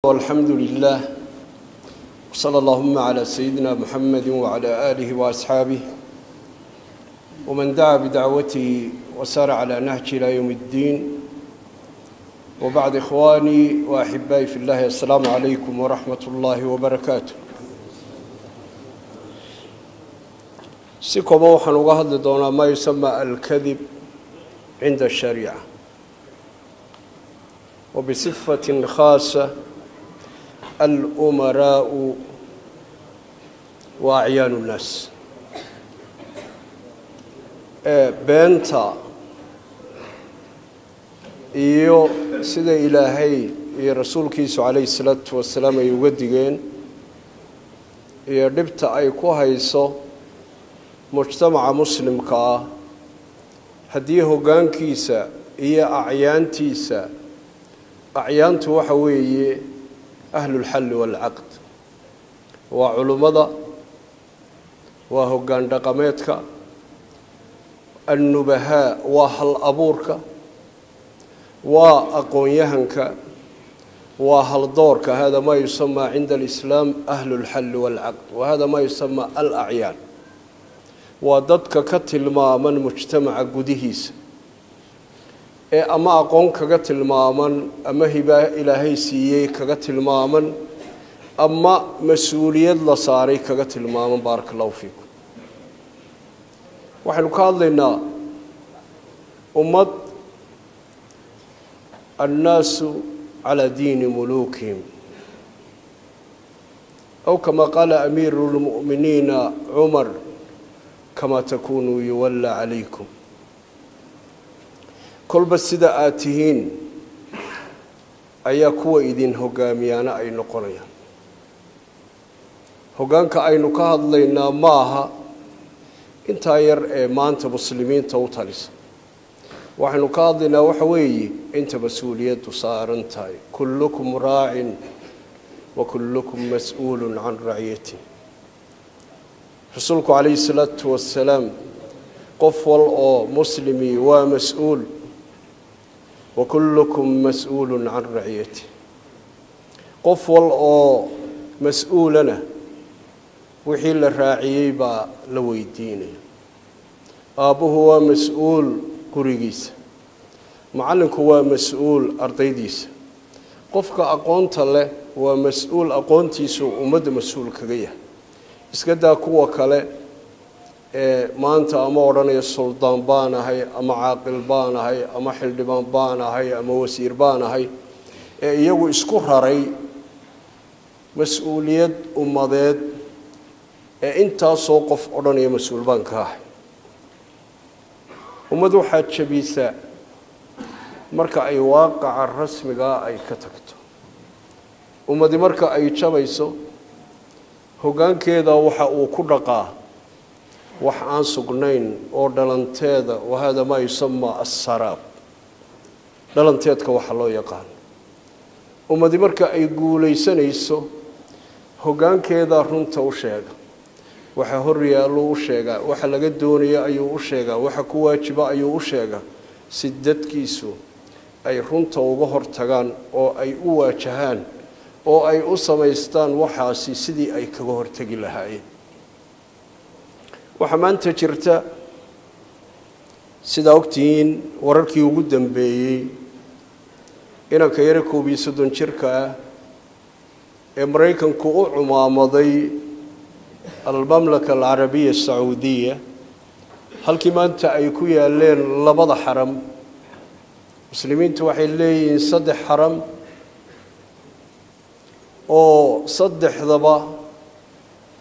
والحمد لله وصلى اللهم على سيدنا محمد وعلى آله وأصحابه ومن دعا بدعوته وسار على نهجه إلى يوم الدين وبعد إخواني وأحبائي في الله السلام عليكم ورحمة الله وبركاته. Si kooban waxaan uga hadli doonaa ما يسمى الكذب عند الشريعة وبصفة خاصة الأمراء وأعيان الناس. Beenta iyo sida Ilaahay iyo rasuulkiisu calayhi salaatu wasalaam ay uga digeen iyo dhibta ay ku hayso mujtamaca muslimka ah haddii hoggaankiisa iyo acyaantiisa. Acyaantu waxa weeye ahlulxalli waalcaqd, waa culummada, waa hoggaan dhaqameedka, annubahaa waa hal abuurka, waa aqoon-yahanka, waa haldoorka. Hada ma yusamaa cinda alislaam ahlulxalli waalcaqd, wa hada ma yusamaa alacyaan, waa dadka ka tilmaaman mujtamaca gudihiisa ee ama aqoon kaga tilmaaman ama hibaa Ilaahay siiyey kaga tilmaaman ama mas-uuliyad la saaray kaga tilmaaman. Baaraka allahu fiikum. Waxaynu ka hadlaynaa ummad annaasu calaa diini muluukihim, aw kama qaala amiiru lmu'miniina Cumar, kama takunuu yuwalla calaykum. Kolba sida aad tihiin ayaa kuwa idin hogaamiyaana ay noqonayaan. Hoggaanka aynu ka hadlaynaa ma aha intaa yar ee maanta muslimiinta u talisa. Waxaynu ka hadlaynaa waxa weeye inta mas-uuliyaddu saaran tahay. Kullukum raacin wa kullukum mas-uulun can raciyatih. Rasuulku calayhi salaatu wasalaam, qof wal oo muslimi waa mas-uul, wa kullukum mas-uulun can raciyatih. Qof wal oo mas-uulana wixii la raaciyey baa la weydiinaya. Aabbuhu waa mas-uul gurigiisa, macallinku waa mas-uul ardaydiisa, qofka aqoonta leh waa mas-uul, aqoontiisu ummadda mas-uul kaga yahay. Iska daa kuwa kale ee maanta ama odhanaya suldaan baan ahay ama caaqil baan ahay ama xildhibaan baan ahay ama wasiir baan ahay, ee iyagu isku raray mas-uuliyad ummadeed ee intaasoo qof odhanaya mas-uul baan ka ahay. Ummad waxaa jabisaa marka ay waaqaca rasmigaa ay ka tagto. Ummadi marka ay jabayso, hoggaankeeda waxa uu ku dhaqaa wax aan sugnayn oo dhalanteeda, wahada maa yusamaa assaraab, dhalanteedka waxa loo yaqaan. Ummadi marka ay guulaysanayso, hoggaankeeda runta u sheega, waxa hor yaalluu u sheegaa, waxa laga doonaya ayuu u sheegaa, waxa ku waajiba ayuu u sheegaa, si dadkiisu ay runta uga hor tagaan oo ay u waajahaan oo ay u samaystaan waxaasi sidii ay kaga hortegi lahaayeen. Waxaa maanta jirta, sidaa ogtihiin, wararkii ugu dambeeyey, inanka yare 31 jirka ah ee Maraykanku u cumaamaday Almamlaka Alcarabiya Asacuudiya, halkii maanta ay ku yaaleen labada xaram. Muslimiintu waxay leeyihiin saddex xaram oo saddexdaba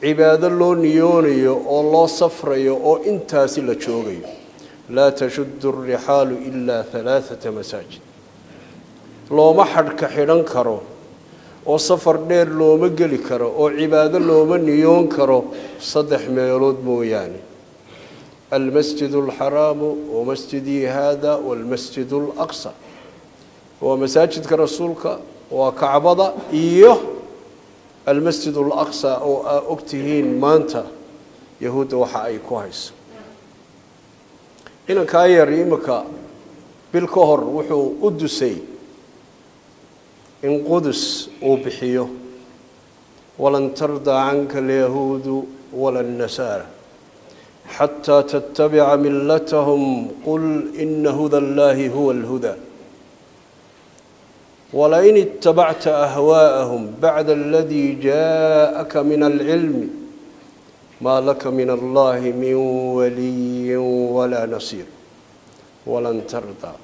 cibaado loo niyoonayo oo loo safrayo oo intaasi la joogayo. Laa tashuddu alrixaalu ilaa halaathata masaajid. Looma xadhka xidhan karo oo safar dheer looma geli karo oo cibaado looma niyoon karo saddex meelood mooyaane: almasjid alxaraamu wamasjidii hada walmasjid alaqsa. Waa masaajidka rasuulka, waa Kacbada iyo almasjid alaqsa oo aa ogtihiin maanta yahuudda waxa ay ku hayso. Inankaa yar imika bil ka hor wuxuu u dusay in Qudus uu bixiyo. Walan tardaa canka alyahuudu wala annasaara xataa tattabica millatahum qul ina huda allahi huwa alhudaa walain ittabacta ahwaa'ahum bacda aladii jaaءaka min alcilmi maa laka min allahi min waliyin walaa nasiir. Walan tardaa,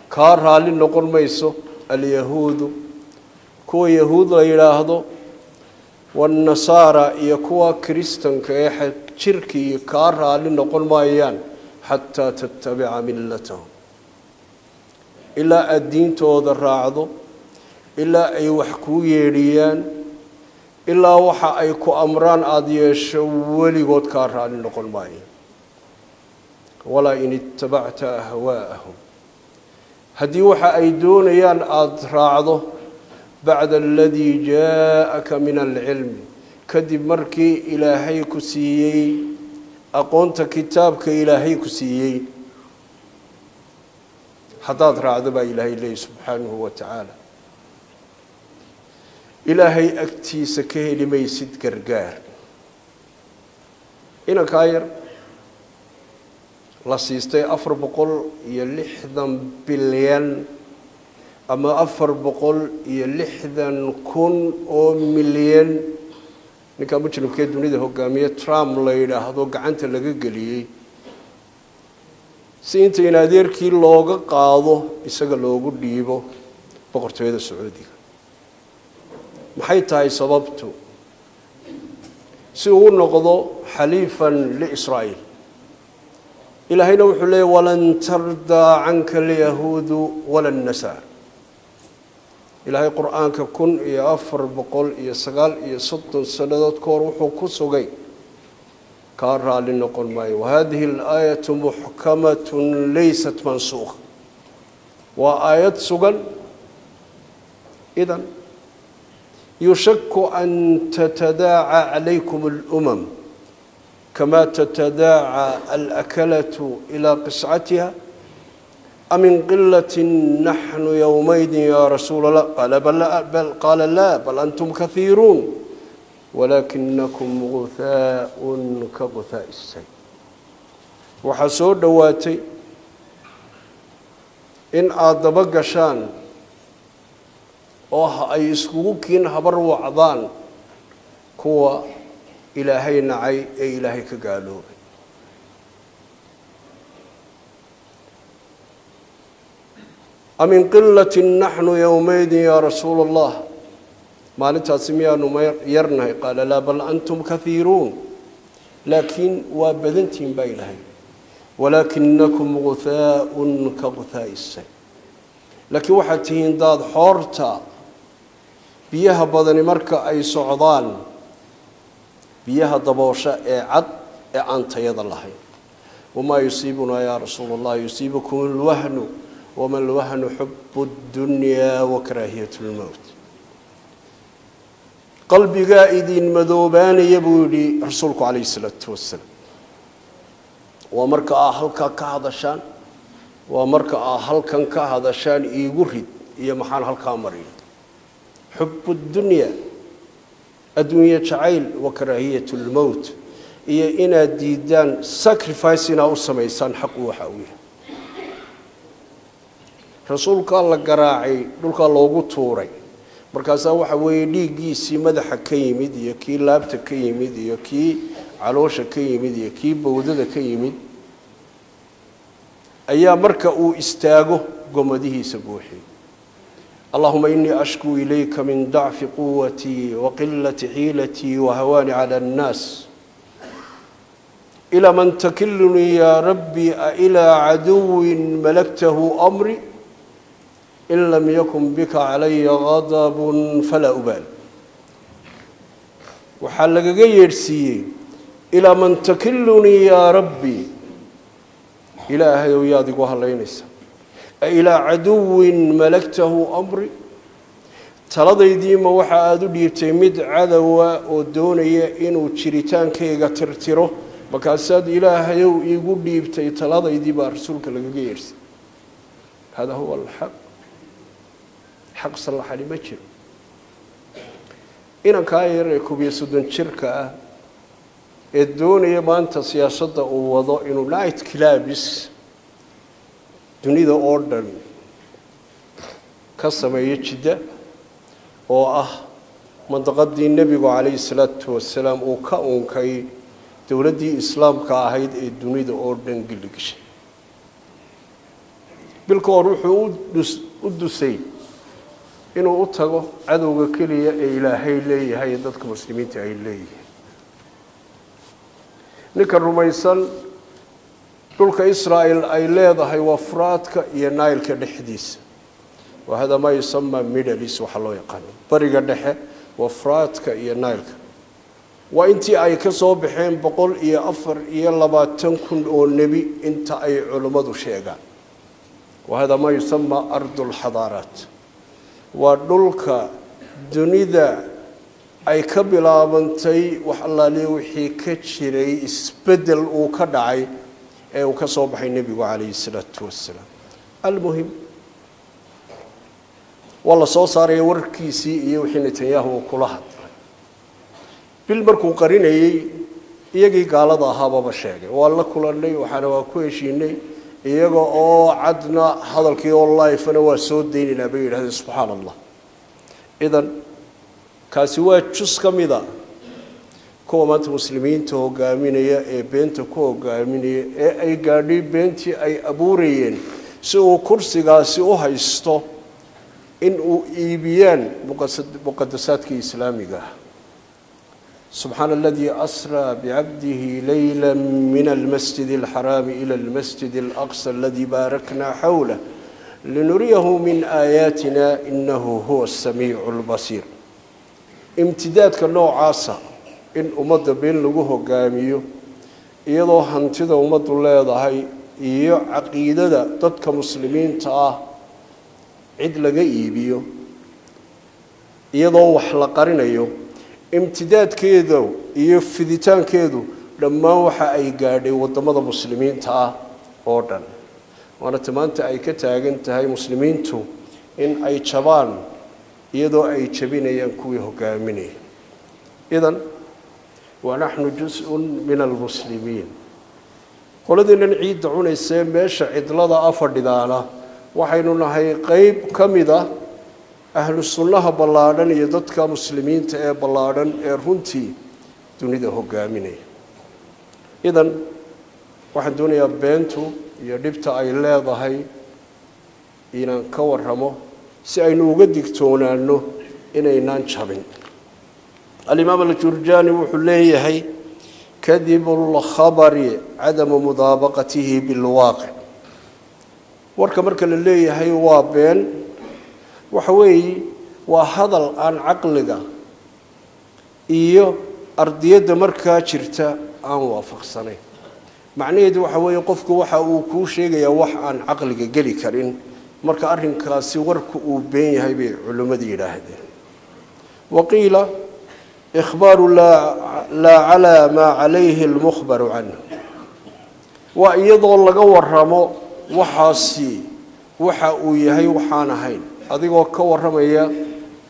kaa raalli noqon mayso alyahuudu kuwa yahuud la yidhaahdo, waannasaara iyo kuwa kiristanka ee jirkii kaa raalli noqon maayaan xataa tattabica millatahum, ilaa aada diintooda raacdo, ilaa ay wax kuu yeedhiyaan, ilaa waxa ay ku amraan aada yeesho, weligood kaa raalli noqon maayaan. Walaa in ittabacta ahwaa'ahum, haddii waxa ay doonayaan aada raacdo, bacda aladii jaaءaka min alcilmi, kadib markii Ilaahay ku siiyey aqoonta kitaabka Ilaahay ku siiyey, haddaad raacdo baa Ilaahay leeyay subxaanahu wa tacaala, Ilaahay agtiisa ka heli maysid gargaar. Inankaa yar la siistay 460 bilyan ama 460,000 milyan, ninkaa mujrimkee dunida hogaamiye Trump la yidhaahdo gacanta laga geliyey si inta in adeerkii looga qaado isaga loogu dhiibo boqortooyada Sacuudiga. Maxay tahay sababtu? Si uu u noqdo xaliifan liIsraa'iil. Ilaahayna wuxuu leeyay: walan tardaa canka alyahuudu wala annasaara. Ilaahay Qur-aanka 1439 sannadood ka hor wuxuu ku sugay kaa raalli noqon maayo. Wahadihi alaayatu muxkamatun laysat mansuukha, waa aayad sugan. Idan yushaku an tatadaaca calaykum alumam kama tatadaaca alakalatu ilaa qiscatiha. Amin qilaة naxnu yowmaydin ya rasuul Allah? Qaala qaala laa, bal antum kahiiruun walaakinakum guthaaءun ka guthaaءi الsayl. Waxaa soo dhowaatay in aada daba gashaan oo ay iskugu kiin habar wacdaan kuwa Ilaahay nacay ee Ilaahay ka gaaloobay. Amin qilaة naxnu yowmaydin yaa rasuula Allah? Maalintaasi miyaanu yarnahay? Qaala laa, bal antum kahiiruun, laakiin waa badantihin baa Ilaahay, walaakinakum guthaaءun ka guthaa'i sayl, laakiin waxaad tihiin daad xoorta biyaha badani marka ay socdaan biyaha daboosha ee cad ee aan tayada lahayn. Wamaa yusiibunaa yaa rasuula Allah? Yusiibukum alwahnu. Wama alwahnu? Xubu اddunyaa wakaraahiyat اlmowt. Qalbigaa idin madoobaanaya buu yidhi rasuulku calayhi isalaatu wasalaam. Waa marka aa halkaa ka hadashaan, waa marka aa halkan ka hadashaan, iigu rid iyo maxaan halkaa mariyo. Xub اdunya, adduunye jacayl, wa karaahiyat اlmowt, iyo inaad diidaan sacrifice inaa u samaysaan xaqu waxa uu yahay. Rasuulkaa la garaacay, dhulkaa loogu tuuray, markaasaa waxa weeye dhiiggiisii madaxa ka yimid iyo kii laabta ka yimid iyo kii caloosha ka yimid iyo kii bowdada ka yimid ayaa marka uu istaago gomadihiisa buuxiyey. Allahuma inii ashkuu ilayka min dacfi quwatii wa qilati xiilatii wa hawaani cala annaas. Ilaa man takilunii yaa rabbi? A ilaa caduwin malaktahu amri? In lam yakun bika calaya gadabun falaa ubaal. Waxaa lagaga yeedhsiiyey: ilaa man takilunii yaa rabbi? Ilaahayow, yaad igu hadlaynaysa? A ilaa caduwin malaktahu amri? Taladaydiima waxa aada u dhiibtay mid cadowa oo doonaya inuu jiritaankayga tirtiro? Markaasaad Ilaahayow iigu dhiibtay taladaydii, baa rasuulka lagaga yeedhsiiyey. Hada huwa alxaq. Xaq sallaxani ma jiro. Inankaa yar ee 31 jirka ah ee doonaya maanta siyaasadda uu wado inuu night clubs dunida oo dhan ka sameeyo, Jidda oo ah mandaqadii Nebigu calayhi salaatu wasalaam uu ka unkay dowladdii islaamka ahayd ee dunida oo dhan gilligashay. Bil ka hor wuxuu u dusay inuu u tago cadowga keliya ee Ilaahay leeyahay ee dadka muslimiinta ay leeyihiin. Ninka rumaysan dhulka Israa'el ay leedahay waa Furaadka iyo Nailka dhexdiisa, wa hada maa yusamaa Middle East, waxaa loo yaqaano Bariga Dhexe, waa Furaadka iyo Nailka, waa intii ay ka soo baxeen 124,000 oo nebi inta ay culimmadu sheegaan. Wa hada maa yusamaa ardu lxadaaraat, waa dhulka dunida ay ka bilaabantay wax allaaliya wixii ka jiray isbeddel uu ka dhacay ee uu ka soo baxay Nebigu calayhi salaatu wasalaam. Almuhim, waa la soo saaraya warkiisii iyo wixii Netanyahu uu kula hadlay. Bil markuu qarinayey, iyagii gaalada ahaababa sheegay, waa la kulanay, waxaana waa ku heshiinay, iyaga oo cadna hadalkii oo lifena waa soo daynaynaa bay yidhahdeen. Subxaana Allah. Idan kaasi waa jus ka mida kuwa maanta muslimiinta hogaaminaya ee beenta ku hogaaminaya ee ay gaadhay beentii ay abuurayeen si uu kursigaasi u haysto in uu iibiyaan muqadasaadkii islaamiga ah. Subxaana aladii asraa bicabdihi leyla min almasjid alxaraami ila almasjid alaqsa aladii baarakna xawlah linuriyahu min aayaatina inahu huwa asamiicu albasiir. Imtidaadka noocaasa in ummadda been lagu hogaamiyo, iyadoo hantida ummaddu leedahay iyo caqiidada dadka muslimiinta ah cid laga iibiyo, iyadoo wax la qarinayo, imtidaadkeedu iyo fiditaankeedu dhammaan waxa ay gaadhay waddamada muslimiinta ah oo dhan, waana ta maanta ay ka taagan tahay muslimiintu in ay jabaan, iyadoo ay jabinayaan kuwii hogaaminaya. Idan wa naxnu jus-un min almuslimiin. Qoladiinan ciidda cunaysee meesha cidlada a fadhidaana, waxaynu nahay qeyb ka mid a ahlu sunnaha ballaadhan iyo dadka muslimiinta ee ballaadhan ee runtii dunida hogaaminaya. Idan waxaan doonayaa beentu iyo dhibta ay leedahay inaan ka warramo si aynu uga digtoonaano inaynaan jabin. Alimaam Aljurjaani wuxuu leeyahay: kadibu lkhabari cadamu mudaabaqatihi bilwaaqic. Warka marka la leeyahay waa been, waxa weeye waa hadal aan caqliga iyo ardiyadda markaa jirta aan waafaqsanayn. Macnaheedu waxa weeye qofku waxa uu kuu sheegayaa wax aan caqliga geli karin. Marka arrinkaasi warku uu been yahay bay culimmadu yidhaahdeen. Waqiila ikhbaaru laa calaa maa calayhi almukhbaru canhu, waa iyadoo laga waramo waxaasi waxa uu yahay waxaan ahayn. Adigoo ka warramaya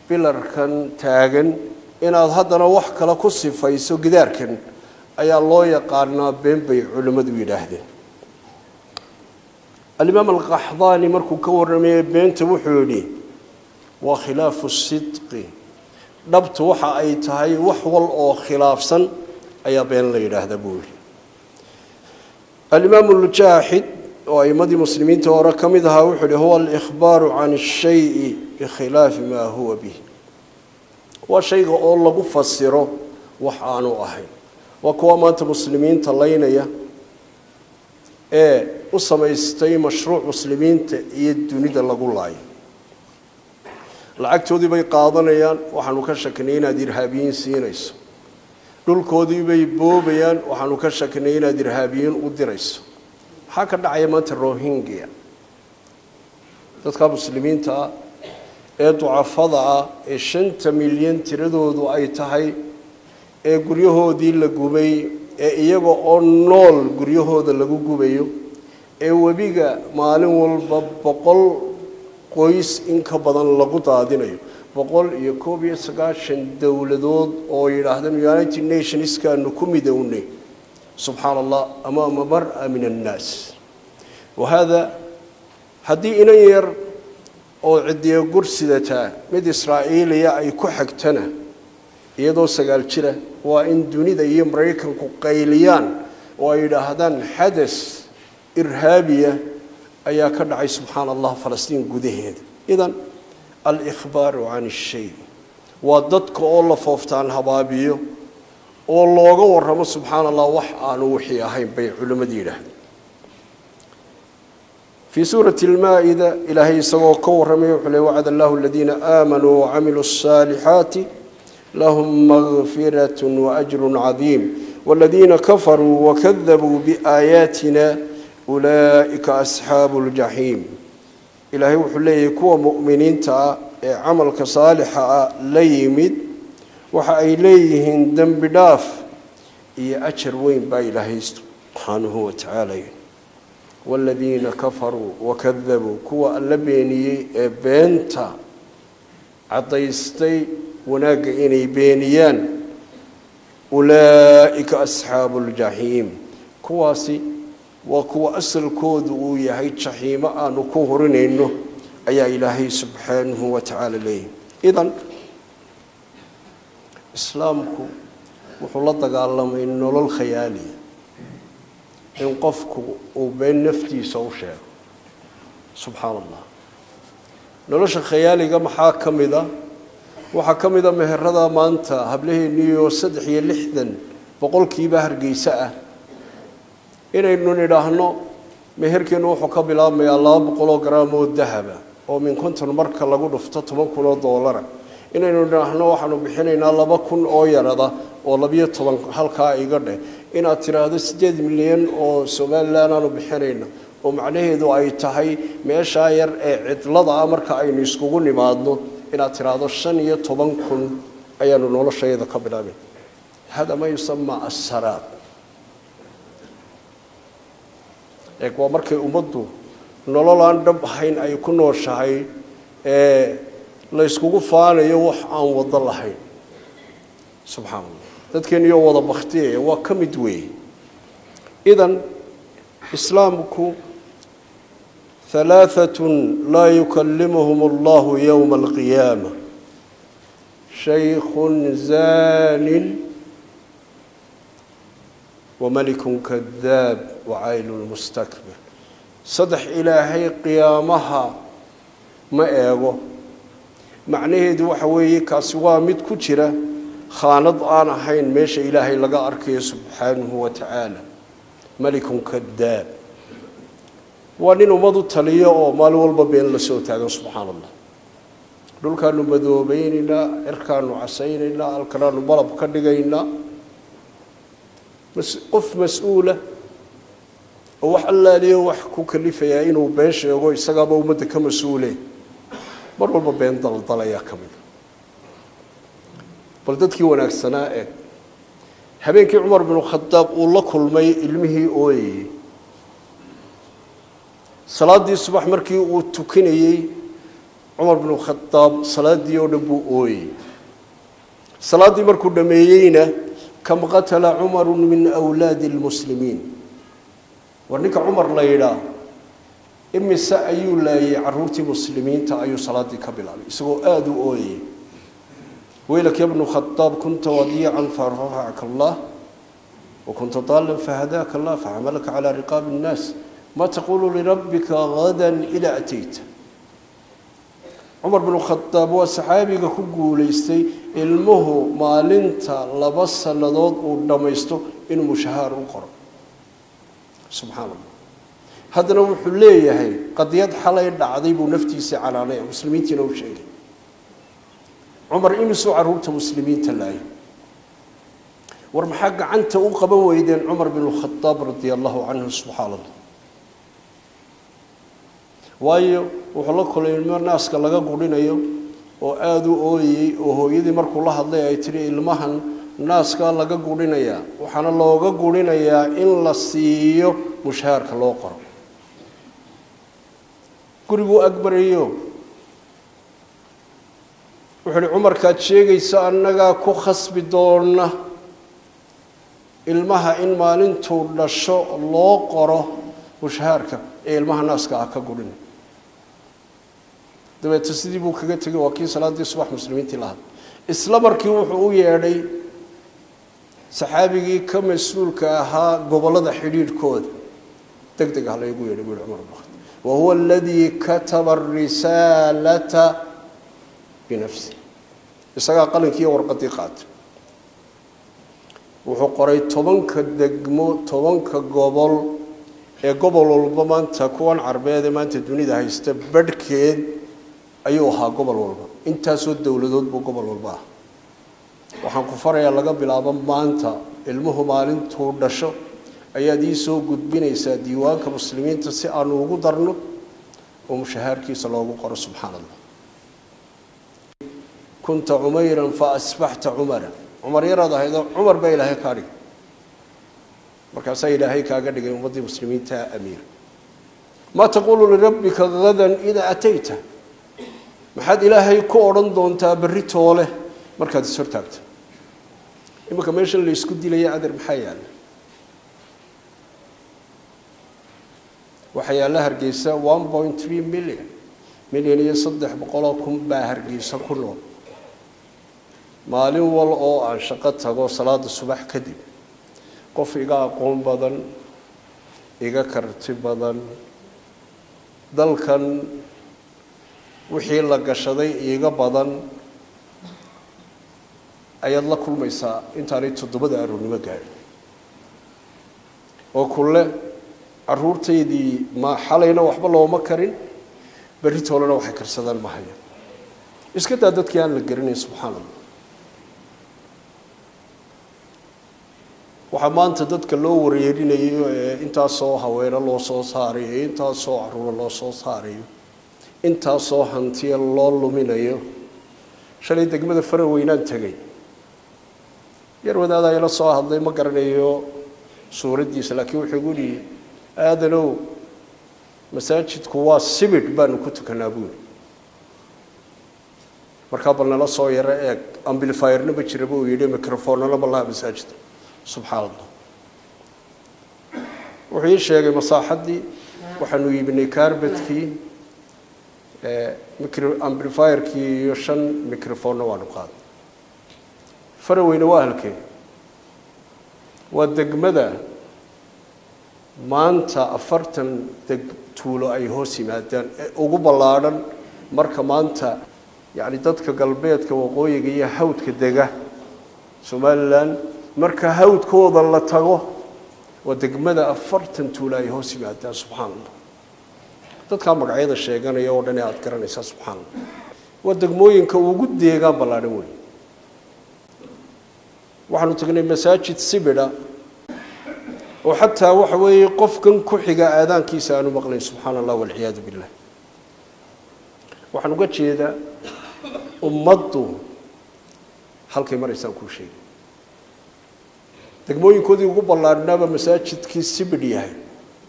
bilarkan taagan inaad haddana wax kale ku sifayso gidaarkan ayaa loo yaqaanaa been bay culimmadu yidhaahdeen. Alimaam Alqaxdaani markuu ka warramayay beenta wuxuu yidhi: waa khilaafu sidqi. Dhabtu waxa ay tahay wax wal oo khilaafsan ayaa been la yidhaahda, buu yidhi. Alimaam Lujaaxid oo aimadii muslimiinta hore ka mid ahaa wuxuu yihi: huwa alikhbaaru can ashayi bikhilaafi maa huwa bih, waa shayga oo lagu fasiro wax aanu ahayn. Waa kuwa maanta muslimiinta laynaya ee u samaystay mashruuc muslimiinta iyo dunida lagu laayo. Lacagtoodii bay qaadanayaan, waxaanu ka shakinay inaad irhaabiyiin siinayso. Dhulkoodii bay boobayaan, waxaanu ka shakinay inaad irhaabiyiin u dirayso. Maxaa ka dhacaya maanta Rohingya? Dadka muslimiinta ah ee ducafada ah ee 5ta milyan tiradoodu ay tahay ee guryahoodii la gubay, ee iyaga oo nool guryahooda lagu gubayo, ee webiga maalin walba 100 qoys in ka badan lagu daadinayo, 191 dowladood oo yidhaahdeen United Nationskaanu ku midownay, subxaana Allah, amaama mar-a min annaas. Wahada haddii inan yar oo cidiyo gursidataa mid Israa'iiliya ay ku xagtana iyadoo 9 jira, waa in dunida iyo Maraykanku qayliyaan oo ay yidhaahdaan xadas irhaabiya ayaa ka dhacay, subxaana Allah, Falastiin gudaheeda. Idan alikhbaaru can ishay waa dadka oo la fooftaan habaabiyo oo looga warramo, subxaana Allah, wax aanu wixii ahayn bay culimmadu yidhaahdeen. في سورة المائدة إلهي سوى كورمي وحلي وعد الله الذين آمنوا وعملوا الصالحات لهم مغفرة وأجر عظيم والذين كفروا وكذبوا بآياتنا أولئك أصحاب الجحيم. إلهي وحلي كوا مؤمنين تا عملك صالح ليمد وحا إليهن ذنب داف إي أجر وين با إلهي سبحانه وتعالى. والذين كفروا وكذبوا كوا اللبيني بنتا عطيستي وناق إني بينيان أولئك أصحاب الجحيم. كواسي وكوا أصل كود ويهي جحيم أنو كوهرنينه أي إلهي سبحانه وتعالى ليه. إذن إسلامكو وحو لدقالما إنه للخيالي in qofku uu been naftiisa u sheego, subxaana Allah. Nolosha khayaaliga maxaa ka mid a? Waxaa ka mid a meherada maanta hablaheeniyo 63% Hargeysa ah inaynu nidhaahno meherkeenu wuxuu ka bilaabmayaa 200 garaam oo dahaba oo min 50 marka lagu dhufto $10,000, inaynu nidhaahno waxaanu bixinaynaa 2,000 oo yarada oo 12 halkaa iga dheh, inaad tiraahdo 8 milyan oo Somaliland aanu bixinayno, oo macnaheedu ay tahay meeshaa yar ee cidlada ah marka aynu iskugu nimaadno inaad tiraahdo 15,000 ayaanu noloshayada ka bilaabin. Hada ma yusama assaraab. Eeg, waa markay ummaddu nolol aan dhab ahayn ay ku nooshahay ee la iskugu faanayo wax aan wado lahayn, subxaana Allah. Dadkeeniyo wada baktiyaya waa ka mid weeye. Idan islaamku 3 laa yukallimuhum allahu yowma alqiyaama: shaykhun zaanin وملك كذاب وعائل مستكبر. 3 إلهي قيامها ما eego macnaheedu waxa weeye kaasi waa mid ku jira khaanad aan ahayn meesha Ilaahay laga arkayo subxaanahu wa tacaala. Malikun kadaab waa nin ummad u taliyo oo maalin walba been la soo taagan, subxaana Allah. Dhulkaanu madoobaynaynaa, cirkaanu casaynaynaa, halkanaanu malab ka dhigaynaa. Qof mas-uula oo wax allaaliyo wax ku kalifayaa inuu been sheego isagaaba ummadda ka mas-uule, mar walba been daldalayaa ka mida. Bal dadkii wanaagsanaa eeg, habeenkii Cumar binu Khadaab uu la kulmay ilmihii ooyayey salaaddii subax markii uu tukanayey, Cumar binu Khadaab salaaddii oo dhan buu ooyey. Salaaddii markuu dhameeyeyna, kam qatala Cumaru min awlaadi almuslimiin? War ninka Cumar la yidhaah imise ayuu laayay carruurtii muslimiinta? Ayuu salaaddii ka bilaabay isagoo aada u ooyayey. ويلك يا ابن الخطاب، كنت وديعا فرفعك الله، وكنت ضالا فهداك الله، فحملك على رقاب الناس، ما تقول لربك غدا إذا أتيت؟ عمر بن الخطاب وصحابيga ku guuleystay ilmuhu maalinta 2 sanadood uu dhamaysto inuu mushahaar u qoro, subxaana Allah. Haddana wuxuu leeyahay qadiyad xalay dhacday buu naftiisa canaanaya, muslimiintiina u sheegay. Cumar imisuu caruurta muslimiinta laayay? War maxaa gacanta u qaban weydeen Cumar bin Khadaab radia Allahu canhu, subxaana Allah? Waayo wuxuu la kulay ilmo naaska laga gurinayo oo aada u ooyey, oo hooyadii markuu la hadlay ay tiri ilmahan naaskaa laga gurinayaa, waxaana looga gurinayaa in la siiyo mushaharka loo qoro. Guriguu agbarayo Wuxuu uhi Cumarkaad sheegaysa annagaa ku khasbi doona ilmaha in maalintuu dhasho loo qoro mushahaarka ee ilmaha naaska ah ka gurin. Dabeete sidii buu kaga tegay. Waa kii salaaddii subax muslimiintii lahaa. Isla markii wuxuu u yeedhay saxaabigii ka mas-uulka ahaa gobollada xidhiidhkooda. Deg deg ah laygu yeedhay buu yihi Cumar ibn Khataab, wa huwa aladii kataba arisaalata binafsi. Isagaa qalinkii iyo warqadii qaatay. Wuxuu qoray 10ka degmo, 10ka gobol ee gobol walba maanta kuwan carbeed ee maanta dunida haysta badhkeed ayuu ahaa gobol walba. Intaasoo dowladood buu gobol walba ah. Waxaan ku farayaa laga bilaabo maanta ilmuhu maalintuu dhasho ayaad ii soo gudbinaysaa diiwaanka muslimiinta si aanu ugu darno oo mushahaarkiisa loogu qoro. Subxaana Allah. Kunta Cumayran fa asbaxta Cumara. Cumar yaraad ahaydoo Cumar baa Ilaahay kaa dhigay. Markaasaa Ilaahay kaaga dhigay ummaddii muslimiinta amiir. Maa taquulu lirabbika gadan idaa atayta? Maxaad Ilaahay ku odhan doontaa berri toole markaad is hortaagto? Iminka meeshan la isku dilaya, adeer, maxaa yaalla? Waxaa yaalla Hargeysa 1.3 million, 1,300,000 baa Hargeysa ku nool. Maalin wal oo aan shaqo tago salaada subax kadib, qof iga aqoon badan, iga karti badan, dalkan wixii la gashaday iiga badan ayaad la kulmaysaa intaanay 7da aroornimo gaadhin, oo kulle caruurtaydii ma xalayna waxba looma karin, berri toolena waxay karsadaan ma hayan. Iska daa dadkii aan la garanayn. Subxaana Allah. Waxaa maanta dadka loo wareerinayo ee intaasoo haweeno loo soo saarayo, intaasoo caruuro loo soo saarayo, intaasoo hantiya loo luminayo. Shalay degmada Faraweynaan tegay. Yar wadaadaa ila soo hadlay, ma garanayo suuraddiisa, laakiin wuxuu igu yihi: "Aadanow, masaajidku waa sibidh baanu ku tukanaa," buuri. "Markaa bal nala soo yaro eeg, amplifierna ma jira," buu yidhi, "microphonena ma laha masaajidka." Subxaana Allah. Wuxuu ii sheegay masaaxaddii waxaanu iibinay, carpetkii, micro amplifierkii iyo 5 microphonna waanu qaadnay. Faraweyne waa halkee? Waa degmada maanta 40 deg tuulo ay hoos yimaadaan ee ugu ballaadhan. Marka maanta yacni dadka galbeedka, waqooyiga iyo hawdka dega Somalilan, marka hawdkooda la tago, waa degmada 40 tuulo ay hoos yimaadaan. Subxaana Allah. Dadkaa magacyada sheeganaya oo dhan ee aada garanaysaa, subxaana Allah, waa degmooyinka ugu deegaan ballaadhan wey. Waxaanu tagnay masaajid sibidha oo xataa waxa weeye qofkan ku xiga aadaankiisa aanu maqlayn. Subxaana Allah walciyaadu billah. Waxaan uga jeedaa ummaddu halkay maraysaan kuu sheegay. Degmooyinkoodii ugu ballaadhnaaba masaajidkii sibidh yahay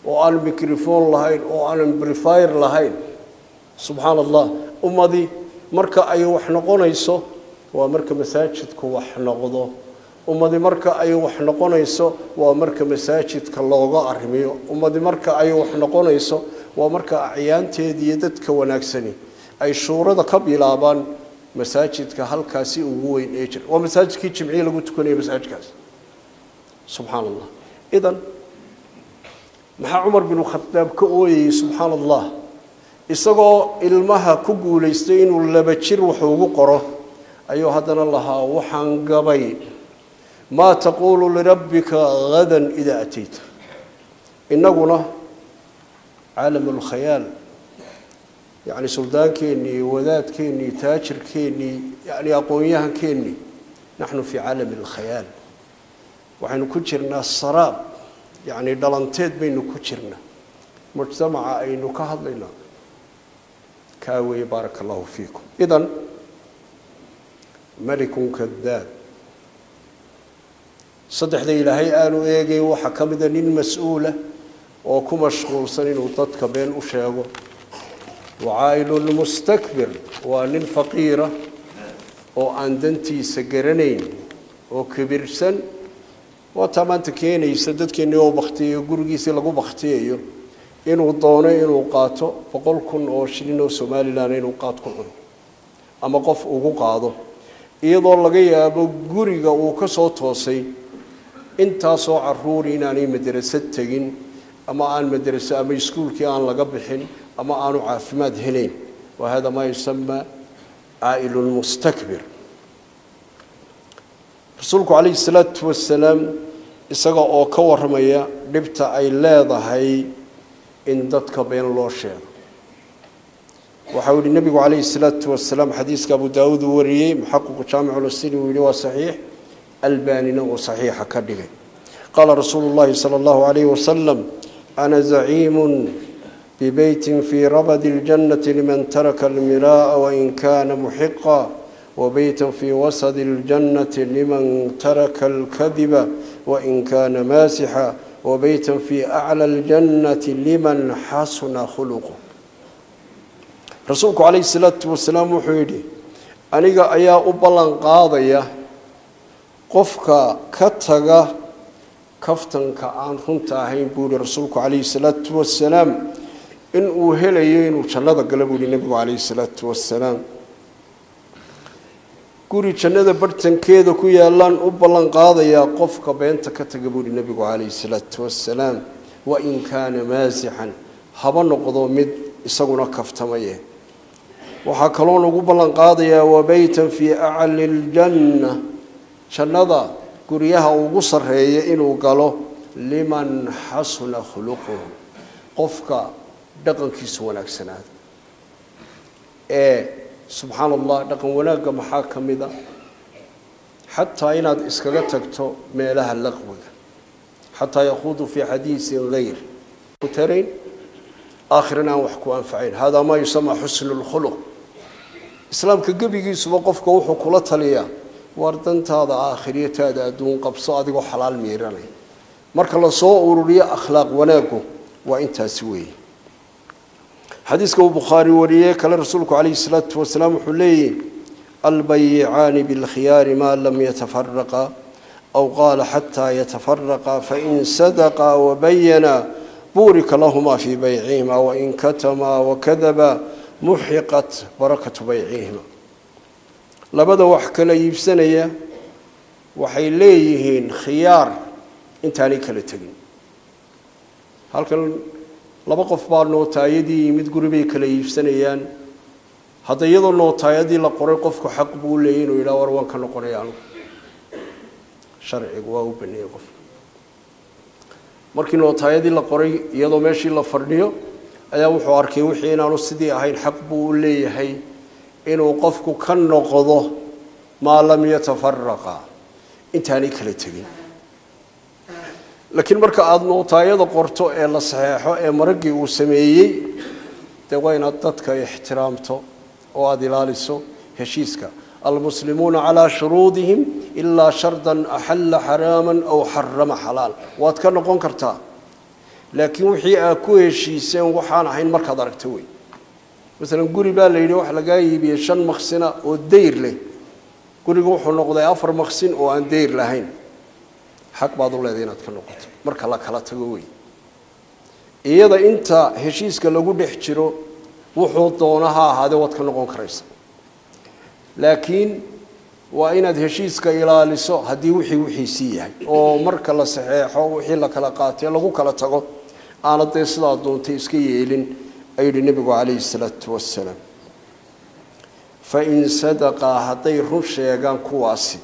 oo aan microphone lahayn oo aan amplifier lahayn. Subxaana Allah. Ummadii marka ay wax noqonayso waa marka masaajidku wax noqdo. Ummadi marka ay wax noqonayso waa marka masaajidka looga arrimiyo. Ummadi marka ay wax noqonayso waa marka acyaanteeda iyo dadka wanaagsani ay shuurada ka bilaabaan masaajidka halkaasi ugu weyn ee jira. Waa masaajidkii jimciye lagu tukanaya masaajidkaas. Subxaana Allah. Idan maxaa Cumar binu Khadaab ka ooyayey? Subxaana Allah. Isagoo ilmaha ku guulaystay inuu 2 jir wax ugu qoro ayuu haddana lahaa: "Waxaan gabay maa taquulu lirabbika gadan idaa atayta." Innaguna caalam alkhayaal, yacni suldaankeenii, wadaadkeennii, taajirkeennii, yacni aqoon-yahankeennii, naxnu fii caalami alkhayaal. Waxaynu ku jirnaa saraab, yacni dhalanteed baynu ku jirnaa. Mujtamaca aynu ka hadlaynaa kaa weeye. Baaraka Allahu fiikum. Idan malikun kadaab. Saddexda Ilaahay aanu eegayn waxaa ka mida nin mas-uula oo ku mashquulsan inuu dadka been u sheego. Wacaa'ilun mustakbir waa nin faqiira. oo aan dantiisa garanayn oo kibirsan, waa taa maanta keenaysa dadkeennii oo baktiyayo, gurigiisii lagu baktiyayo, inuu doono inuu qaato 100,000 oo shilin oo Somaliland inuu qaad ku cuno ama qof ugu qaado, iyadoo laga yaabo guriga uu ka soo toosay intaasoo caruur inaanay madrasad tegin ama aan madraso ama iskuulkii aan laga bixin ama aanu caafimaad helayn. Wa hada maa yusamaa caa'ilu lmustakbir. Rasuulku calayhi salaatu wasalaam isaga oo ka warramaya dhibta ay leedahay in dadka been loo sheego, waxau yihi nebigu calayhi salaatu wasalaam, xadiiska Abu Daawuud uu wariyey, muxaqiqu Jaamiculusini uu yihi waa saxiix, Albanina uu saxiixa ka dhigay. Qaala rasuulu llahi sala allahu alayhi wasalam: ana zaciimun bibeytin fii rabadi اljannati liman taraka almiraa'a wain kana muxiqa, wabeytan fii wasadi اljannati liman taraka alkadiba wain kana maasixa, wabeytan fii aclى اljannati liman xasuna khuluqu. Rasuulku calayhi salaatu wasalaam wuxuu yidhi: aniga ayaa u ballan qaadaya qofka ka taga kaftanka aan runta ahayn, buu yihi rasuulku calayhi salaatu wasalaam, in uu helayo inuu jannada galo, buu yihi nebigu calayhi salaatu wasalaam. Guri jannada bartankeeda ku yaalaan u ballan qaadayaa qofka beenta ka taga, buu yihi nebigu calayhi salaatu wasalaam, wain kaana maasixan, haba noqdo mid isaguna kaftamaye. Waxaa kaloon ugu ballan qaadayaa wabeytan fii acli ljanna, jannada guryaha ugu sarreeya inuu galo, liman xasuna khuluquhu, qofka dhaqankiisu wanaagsanaado. Ee subxaana Allah, dhaqan wanaagga maxaa ka mida? Xataa inaad iskaga tagto meelaha laqwiga, xataa yakhuudu fii xadiisin hayr ku tarayn, aakhirana aan wax ku anfacayn. Hada maa yusamaa xusnu lkhuluq. Islaamka gebigiisuba qofka wuxuu kula taliyaa: waar dantaada aakhiriyataada adduun qabso adigoo xalaal miiranay. Marka lasoo ururiyo, akhlaaq wanaaggu waa intaasi weeye. Xadiiska uu Bukhaari wariyey kale, rasuulku calayhi salaatu wasalaam wuxuu leeyahy: albayicaani bilkhiyaari maa lam yatafaraqa, aw qaala xataa yatafaraqa, fain sadaqa wabayana buurika lahumaa fii baycihima, wain katamaa wakadaba muxiqat barakatu baycihima. Labada wax kala iibsanaya waxay leeyihiin khiyaar intaanay kala tegin. Halkan laba qof baa nootaayadii yimid, guri bay kala iibsanayaan. Hadda iyadoo nootaayadii la qoray, qofku xaq buu leeyay inuu yidhaha: war, waan ka noqonaya anugu. Sharcigu waa u baneeyey qofka. Markii nootaayadii la qoray, iyadoo meeshii la fadhiyo, ayaa wuxuu arkay wixii inaanu sidii ahayn. Xaq buu u leeyahay inuu qofku ka noqdo maa lam yatafaraqa, intaanay kala tegin. Laakiin marka aada nootaayada qorto ee la saxeexo ee maraggii uu sameeyey, dee waa inaad dadka ixtiraamto oo aada ilaaliso heshiiska. Almuslimuuna calaa shuruudihim ilaa shardan axalla xaraaman aw xarama xalaal. Waad ka noqon kartaa, laakiin wixii aad ku heshiiseen waxaan ahayn markaad aragto wey. Masalan, guri baa la yidhi wax lagaa iibiyey 5 maqsina oo dayr leh, gurigu wuxuu noqday 4 maqsin oo aan dayr lahayn. Xaq baad u leedahay inaad ka noqoto marka la kala tago wey. Iyada inta heshiiska lagu dhex jiro, wuxuu doona ha ahaadee, waad ka noqon karaysa, laakiin waa inaad heshiiska ilaaliso. Haddii wixii wixiisii yahay oo marka la saxeexo wixii la kala qaatay lagu kala tago, aanad dee sidaa doontay iska yeelin, ayuu yihi nebigu calayhi salaatu wasalaam. Fain sadaqaa, hadday run sheegaan kuwaasi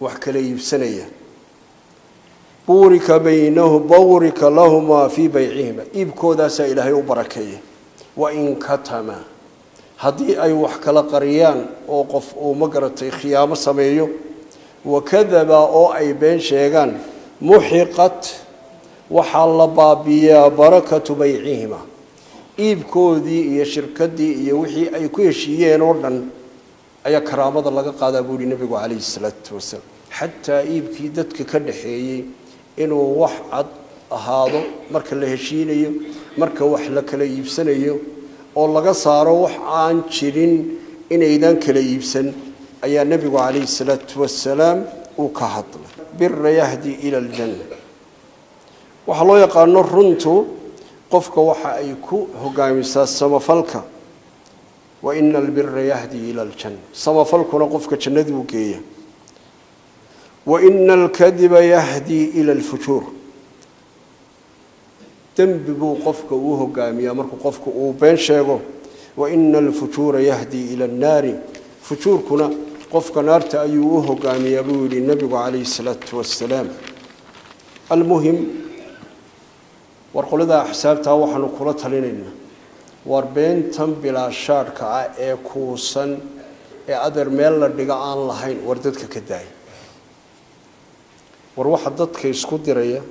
wax kala iibsanaya, buurika baynahu, bawrika lahumaa fii baycihima, iibkoodaasaa Ilaahay u barakeeya. Wain katama, haddii ay wax kala qariyaan oo qof uu ma garatay khiyaamo sameeyo, wakadaba, oo ay been sheegaan, muxiqat, waxaa la baabiyaa barakatu baycihima, iibkoodii iyo shirkaddii iyo wixii ay ku heshiiyeen oo dhan ayaa karaamada laga qaadaa, buu yihi nebigu calayhi salaatu wasalaam. Xataa iibkii dadka ka dhaxeeyey inuu wax cad ahaado marka la heshiinayo, marka wax la kala iibsanayo, oo laga saaro wax aan jirin inaydan kala iibsan, Ayaa Nebigu calayhi salaatu wasalaam uu ka hadlay. Bira yahdi ila aljanna, waxaa loo yaqaano runtu qofka waxa ay ku hogaamisaa samafalka. Wa ina albira yahdi ila aljanna, samafalkuna qofka jannaduu geeya. Wa ina alkadiba yahdi ila alfujuur, dembi buu qofka uu hogaamiyaa markuu qofku uu been sheego. Wa ina alfujuura yahdi ila annaari, fujuurkuna qofka naarta ayuu u hogaamiyaa, buu yihi Nebigu calayhi salaatu wasalaam. Almuhim, war qolada axsaabtaa waxaanu kula talinaynaa, war beentan bilaa shaadhka ah ee kuusan ee adeer meel la dhiga aan lahayn, war dadka ka daaya. War waxa dadka isku diraya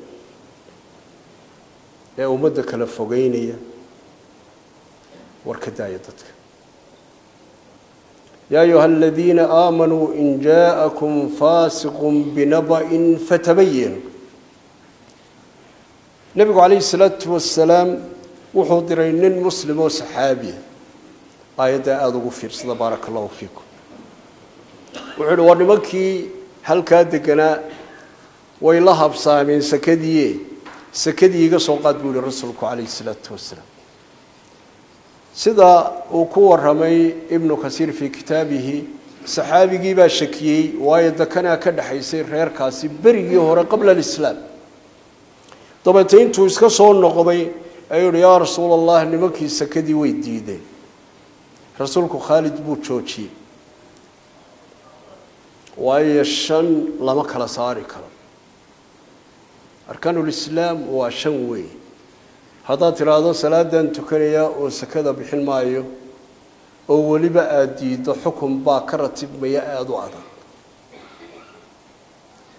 ee ummadda kala fogeynaya, war ka daaya dadka. Yaa ayuha aladiina aamanuu in jaa'akum faasiqun binaba'in fatabayanu. Nebigu calayhi salaatu wasalaam wuxuu diray nin muslim oo saxaabiya. Aayaddaa aada ugu fiirsada, baaraka allahu fiikum. Wuxuu yihi, war nimankii halkaa deganaa way la habsaameen sakadiiye, sakadii iga soo qaad, buu yihi rasuulku calayhi salaatu wasalaam. Sida uu ku warramay Ibnu Kasiir fii kitaabihi, saxaabigii baa shakiyey, waayo dakanaa ka dhexaysay reerkaasi berigii hore qabla alislaam. Dabeete intuu iska soo noqday ayuu yihi, yaa rasuul allah, nimankii sakadii way diideen. Rasuulku Khaalid buu joojiyey, waayo shan lama kala saari karo, arkaanulislaam waa shan weey. Haddaad tidhaahdo salaadan tukanayaa oo sakada bixin maayo, oo weliba aada diiddo, xukun baa ka ratibmaya aada u adag.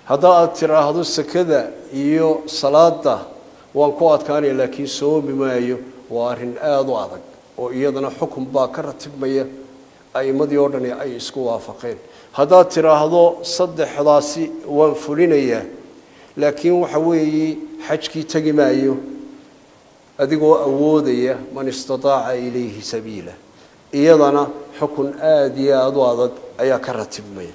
Hadda aada tidhaahdo sakada iyo salaada waan ku adkaanaya laakiin soomi maayo, waa arrin aada u adag oo iyadana xukun baa ka ratibmaya a'imadii oo dhani ay isku waafaqeen. Haddaad tidhaahdo saddexdaasi waan fulinayaa laakiin waxa weeye xajkii tegi maayo, adigoo awoodaya, man istataaca ilayhi sabiila, iyadana xukun aada iyo aada u adag ayaa ka ratibmaya.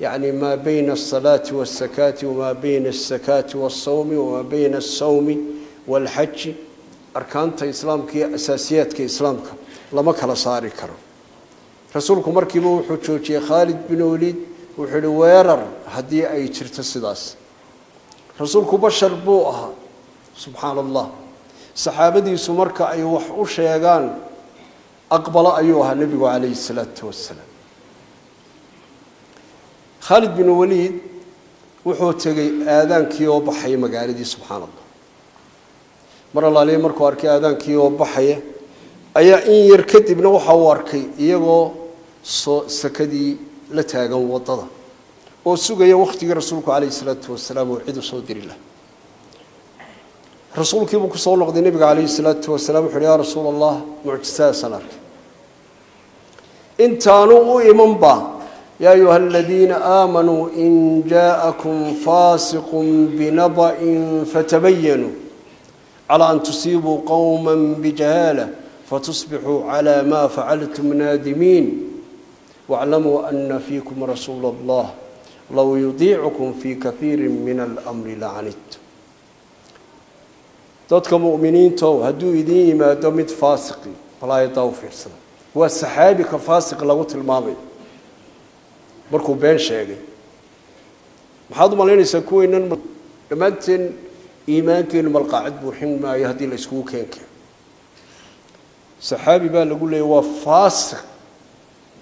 Yacni maa bayna asalaati waasakaati, wamaa bayna asakaati waasawmi, wamaa bayna asawmi waalxaji, arkaanta islaamka iyo asaasiyaadka islaamka lama kala saari karo. Rasuulku markiiba wuxuu joojiyey Khaalid bin Waliid, wuxuu yihi, weerar haddii ay jirto sidaas. Rasuulku bashar buu ahaa, subxaana allah. Saxaabadiisu marka ay wax u sheegaan aqbalo ayuu ahaa Nebigu calayhi salaatu wasalaam. Khaalid bin Waliid wuxuu tegey aadaankii oo baxaya magaaladii, subxaana allah. Mar allaaliya markuu arkay aadaankii oo baxaya ayaa in yar kadibna waxa uu arkay iyagoo soo sakadii la taagan waddada oo sugaya wakhtigii rasuulku calayhi salaatu wasalaam oo cid u soo diri laha. Rasuulkiibuu ku soo noqday nebiga calayhi salaatu wasalaam. Wuxu uhi, yaa rasuul allah, mucjisadaasaan arkay. Intaanu u imanba, yaa ayuha aladiina aamanuu in jaa'akum faasiqun binaba'in fatabayanuu calaa an tusiibuu qowma bijahaala fatusbixuu calaa ma facaltum naadimiin, waaclamuu ana fiikum rasuula allah low yudiicukum fii kahiiri min almri lacanidtum. Dadka mu'miniintow, hadduu idin yimaado mid faasiqi, balaayadaa u fiirsada, waa saxaabi ka faasiq lagu tilmaamayo markuu been sheegay. Maxaad u malaynaysaa kuweynan dhammaanteen? Iimaankeenu malqaacid buuxin maayo haddii la iskugu keen keeno. Saxaabi baa lagu leeyay waa faasiq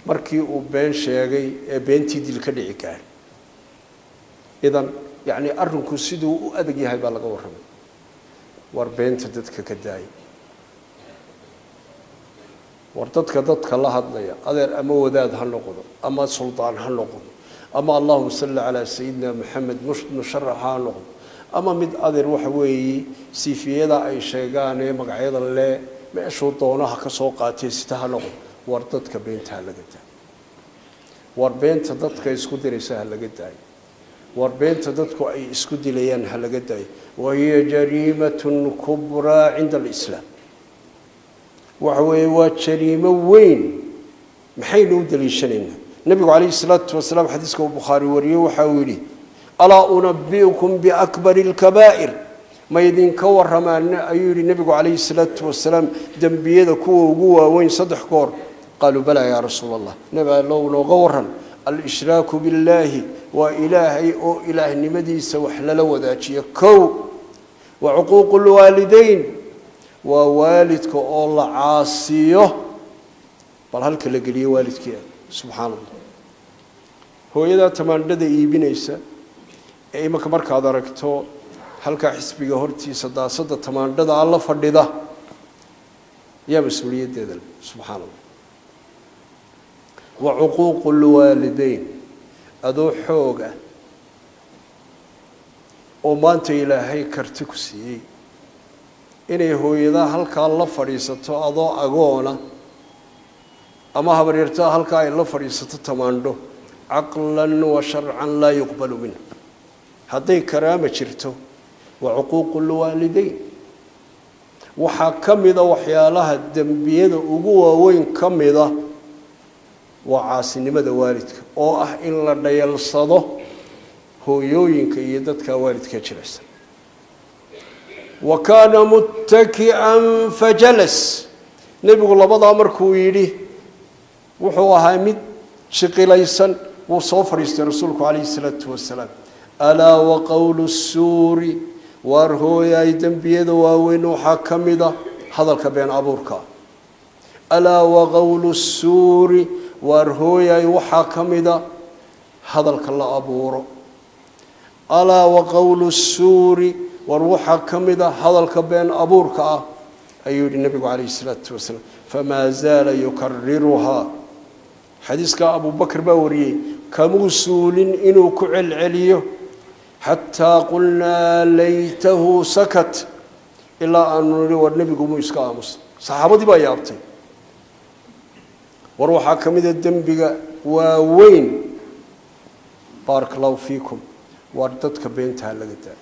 markii uu been sheegay ee beentii dil ka dhici gaadhay. Idan yacni arrinku siduu u adag yahay baa laga warramay. War beenta dadka ka daaya. War dadka la hadlaya, adeer, ama wadaad ha noqdo, ama suldaan ha noqdo, ama allahuma salli calaa sayidina Maxamed musharaxa ha noqdo, ama mid adeer waxa weeye siifiyada ay sheegaanee magacyada le meeshuu doonaha ka soo qaatay sita ha noqdo, war dadka beenta ha laga daayo. War beenta dadka isku diraysa ha laga daayo. War beenta dadku ay isku dilayaan ha laga daayo. Wahiya jariimatun kubraa cinda alislaam, waxa weeye waa jariimo weyn. Maxaynu u daliishanaynaa? Nebigu calayhi salaatu wasalaam xadiiska uu Bukhaari wariyey waxa uu yidhi: alaa unabi'ukum biakbari alkabaa'ir, ma idinka warramaana, ayuu yidhi nebigu calayhi salaatu wasalaam, dembiyada kuwa ugu waaweyn 3 goor. Qaaluu balaa yaa rasuula allah, nebi allow nooga warran. Alshraaku billaahi, waa ilaahay oo ilaahnimadiisa wax lala wadaajiyo kow. Wa cuquuqu lwaalidayn, waa waalidka oo la caasiyo. Bal halka la geliyo waalidkii, subxaana allah. Hooyadaa tamaandhada iibinaysa ee imanka markaad aragto halkaa xisbiga hortiisa daasada tamaandhada alla fadhida, yaa mas-uuliyaddeeda leh? Subxaana allah. Wa cuquuqu lwaalidayn, adoo xooga oo maanta ilaahay karti ku siiyey inay hooyadaa halkaa la fadhiisato adoo agoona, ama habaryartaa halkaa ay la fadhiisato tamaandho, caqlan wa sharcan laa yuqbalu minhu. Hadday karaama jirto, wa cuquuqu lwaalidayn waxaa ka mida waxyaalaha dembiyada ugu waaweyn ka mida, waa caasinimada waalidka oo ah in la dhayalsado hooyooyinka iyo dadka waalidka jilaysan. Wa kaana muttaki'an fajalas. Nebigu labadaa markuu yidhi wuxuu ahaa mid jiqilaysan, wuu soo fadhiistay rasuulku calayhi salaatu wasalaam. Alaa wa qowlu suuri, waar hooyaay dembiyada waaweyn waxaa ka mida hadalka been abuurka. Alaa wa qowlu suuri, waar hooyaay waxaa ka mida hadalka la abuuro. Alaa wa qowlu suuri, war waxaa ka mida hadalka been abuurka ah, ayuu yihi nebigu calayhi salaatu wasalaam. Famaa zaala yukariruhaa, xadiiskaa Abubakr baa wariyey, kamuu suulin inuu ku celceliyo, xataa qulnaa laytahu sakat, ilaa aanu nihi war nebigu muu iska aamusa. Saxaabadii baa yaabtay. War waxaa ka mida dembiga waaweyn, baaraka allahu fiikum, waar dadka beentaa laga daayo,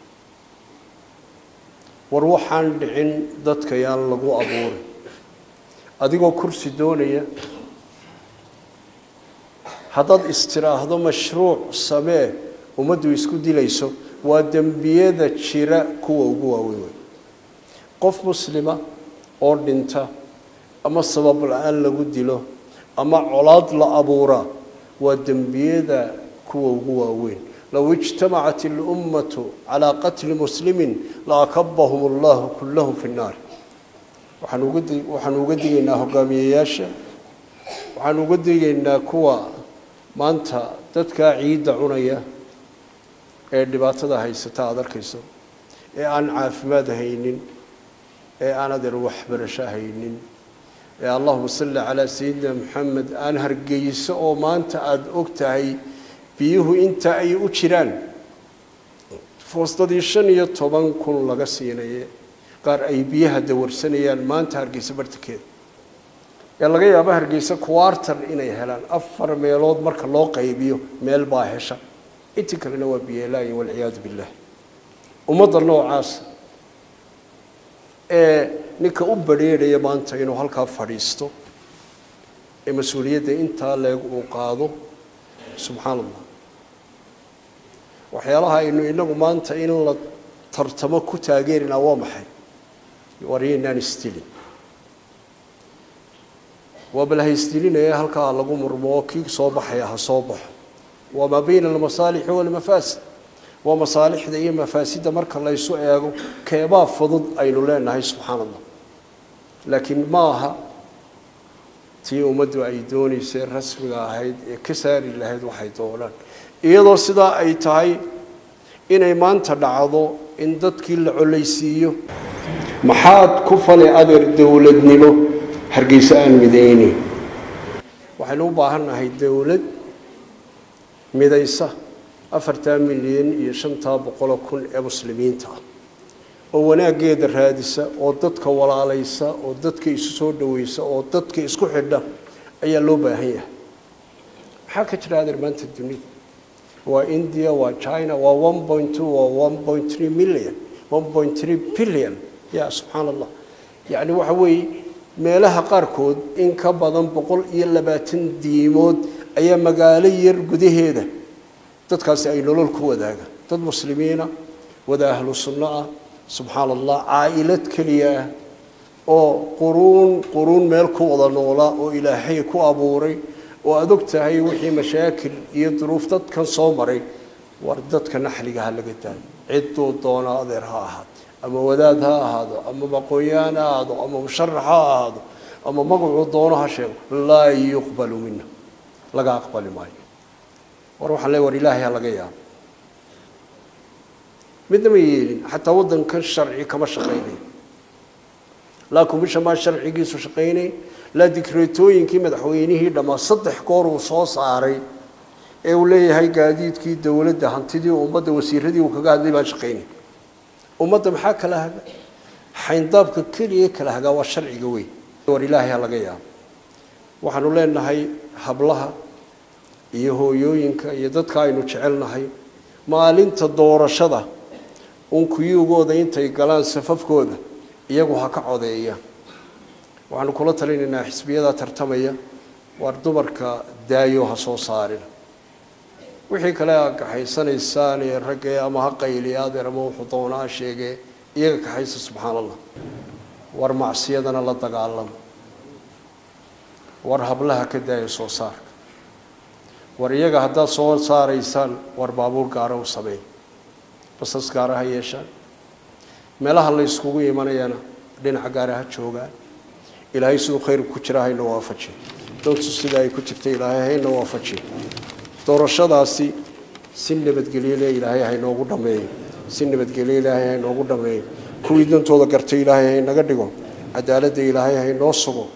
war waxaan dhicin dadka yaan lagu abuurin. Adigoo kursi doonaya haddaad istiraahdo mashruuc samee ummaddu isku dilayso, waa dembiyada jira kuwa ugu waaweyn wey. Qof muslima oo dhinta ama sabab la-aan lagu dilo ama colaad la abuuraa waa dembiyada kuwa ugu waaweyn. Low ijtamacat اlummatu calaa qatli muslimin la akabahum allahu kulahum fi nnaar. Waxaan uga digaynaa hogaamiyeyaasha, waxaan uga digaynaa kuwa maanta dadkaa ciidda cunaya ee dhibaatada haysata aada arkayso, ee aan caafimaad haynin, ee aan adeer waxbarasho haynin, ee allahuma salli calaa sayidina Maxamed, aan Hargeyso oo maanta aada og tahay biyuhu inta ay u jiraan, foostadii 15,000 laga siinaye, qaar ay biyaha dawarsanayaan maanta Hargeysa bartankeeda, ee laga yaabo Hargeysa quarter inay helaan, 4 meelood marka loo qaybiyo meel baa hesha, intii kalena waa biyeelaayin, walciyaadu billah. Ummadda noocaas ee ninka u badrheerhaya maanta inuu halkaa fadhiisto ee mas-uuliyadda intaa leeg uu qaado, subxaana allah. Waxyaalaha aynu inagu maanta in la tartamo ku taageerinaa waa maxay? Waryaynaan isdilin, waa bal ha isdilinaya, halkaa lagu murmo, kii soo baxaya ha soo baxo. Waa maa bayna almasaalixi walmafaasid, waa masaalixda iyo mafaasidda marka laysu eego keebaa fudud aynu leenahay, subxaana allah. Laakiin ma aha tii ummaddu ay doonaysay rasmiga ahayd ee ka saari lahayd waxay doonaan. Iyadoo sidaa ay tahay inay maanta dhacdo in dadkii la colaysiiyo, maxaad ku fali adeer dowladnimo Hargeysa aan midayni? Waxaynu u baahan nahay dowlad midaysa 4,500,000 ee muslimiinta ah, oo wanaaggeeda raadisa, oo dadka walaalaysa, oo dadka isu soo dhaweysa, oo dadka isku xidha ayaa loo baahan yahay. Maxaa ka jira adeer maanta dunida? Waa India, waa China, waa 1.2, waa 1.3 million, 1.3 billion, ya subxaana allah. Yacni waxa weeye meelaha qaarkood in ka badan 120 diimood Ayaa magaalo yar gudaheeda dadkaasi ay nolol ku wadaagaan, dad muslimiina, wada ahlu sunno ah, subxaana Allah, caa'ilad keliya ah oo quruun quruun meel ku wada noolaa oo Ilaahay ku abuuray, oo aad og tahay wixii mashaakil iyo duruuf dadkan soo maray. War dadka naxliga ha laga daayo. Cidduu doona adeer ha ahaado, ama wadaad ha ahaado, ama maqooyaan ha ahaado, ama musharax ha ahaado, ama magacuu doono ha sheego, laa yuqbalu minhu, laga aqbali maayo. War waxaan leey, war Ilaahay ha laga yaabo. Midna ma yeelin. Xataa waddankan sharci kama shaqaynayo, laa commission baa sharcigiisu shaqaynay, laa dikreetooyinkii madaxweynihii dhammaa 3 goor uu soo saaray ee uu leeyahay gaadiidkii dowladda, hantidii ummadda, wasiiradii uu kaga hadlay baan shaqaynay. Ummadda maxaa kala haga? Xayndaabka keliya kala hagaa waa sharciga weyn. War Ilaahay ha laga yaabo. Waxaanu leenahay hablaha iyo hooyooyinka iyo dadka aynu jecelnahay, maalinta doorashada un kuyugooda intay galaan safafkooda iyagu ha ka codeeya. Waxaanu kula talinaynaa xisbiyada tartamaya, waar dumarka daayo, ha soo saarina. Wixii kale aa kaxaysanaysaan ee raggee, ama ha qayliya adeer, ama wuxuu doonaa ha sheegee, iyaga kaxaysa. Subxaana Allah. War macsiyadana la dagaalamo. War hablaha ka daaya soo saarka. War iyaga haddaad soo saaraysaan, war baabuur gaara u sameey, basas gaara ha yeeshaan, meelaha la iskugu imanayana dhinaca gaara ha joogaan. Ilaahay siduu khayr ku jira hayna waafajiyo, doontu sida ay ku jirta Ilaahay hayna waafajiyo. Doorashadaasi si nabadgelyo le Ilaahay haynoogu dhameeyo, si nabadgelyo Ilaahay haynoogu dhameeyo. Kuwii dantooda gartay Ilaahay haynaga dhigo, cadaaladda Ilaahay haynoo sugo.